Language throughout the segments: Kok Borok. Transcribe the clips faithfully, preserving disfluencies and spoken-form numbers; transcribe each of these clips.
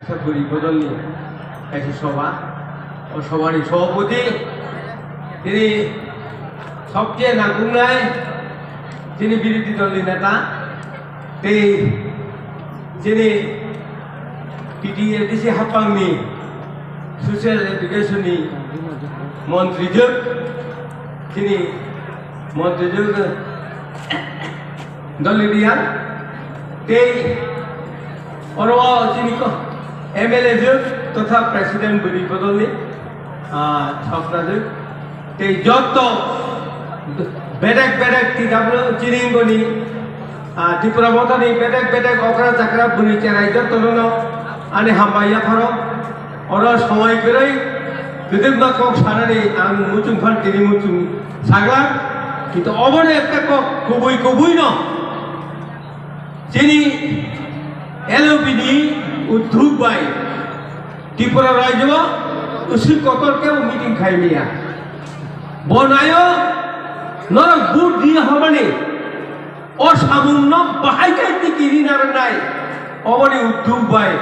Bwrwi bodolni kaisa soba, o sobani sobapoti tini sobcheye nangkuknai chini birodhi dolni neta tei chini P T A D C haphangni social education ni montri jwk, chini montri jwk Dolidiya tei oro chini ko M L A jwk totha president bwrwi bodolni, ah, sokna jwk tei jotto bedek bedek T W chini goni, ah, Tripura Mothani bedek bedek okra chakra bwrwi cherai jotto no ani hambai yapharo. Oro songwi kwrwi kwdwkma kok sanani ang muchung phan tini muchung saglak, kintu obono ekta kok kubui kubui no chini L O P ni uddhuk bai Tripura rajyo usik kotor kebo meeting khai miya. Bo nayo norok vote diye hormani. O samungno bahai khe tiki rina rwnai. Oboni uddhuk bai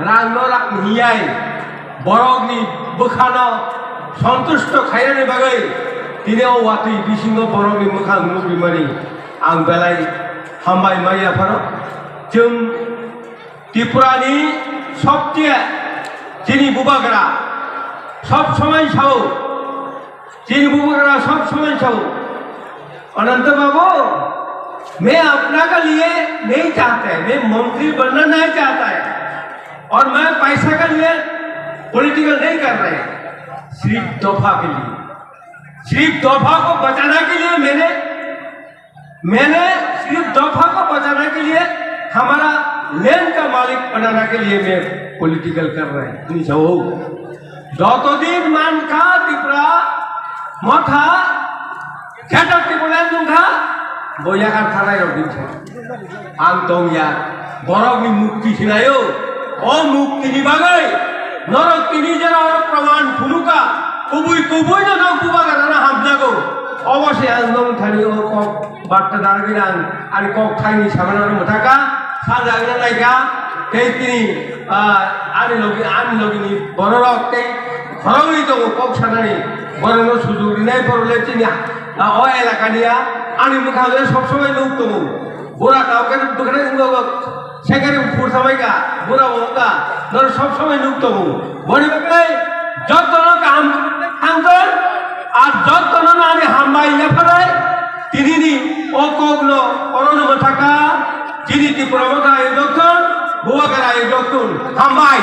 rangno rang hiyai borokni bwkhano sontusto khainani bagwi tini o watwi bisingo borokni mwkhang nukrimani ang belai hambai maya phano. Chwng Tripurani sobcheye chini bubagra sob somoi sao, chini bubagra sob somoi sao, "Ananta babu, main apna ke liye nahi chahta hai, main mantri banna nahi chahta hai, aur main paisa ke liye political nahi kar raha hai, sirf dofa ke liye, sirf dofa ko bachane ke liye maine, maine sirf dofa ko bachane ke liye, hamara land ka malik banane ke liye main political kar raha hai." Chwng sao. Jotodin mankha Tipra Motha, Greater Tipraland wngkha, bo yakar thanai rok din sa. Ang tongya, borokni mukti sinaio, o muktini bagwi norok tini jora oro proman phunukha, kubui kubui no nok bubagra no hamjago. Obo se ang nong thani o kok Barta darwinang ani kok thaini samano mwthaka, sanja wngna naikha, tei tini, ah, ani logi, ani logini bororok tei khoroknwi tongo kok sanani, borokno sujuk rinai borok le chini, ah, o elakani ya, ani mwkhang le sob somoi nuk tongo. Bura tau khe bwkhwnai wngwi Sekari phur samai ka, bura bo ka, nor sob somoi nuk tongo. Boni bagwi jotono kaham thangkon, ar jotono nani hambai yapharai, tinini o kokno orono mwthaka, chini Tipra Motha ayokdokton, bubagra ayokdokton, hambai.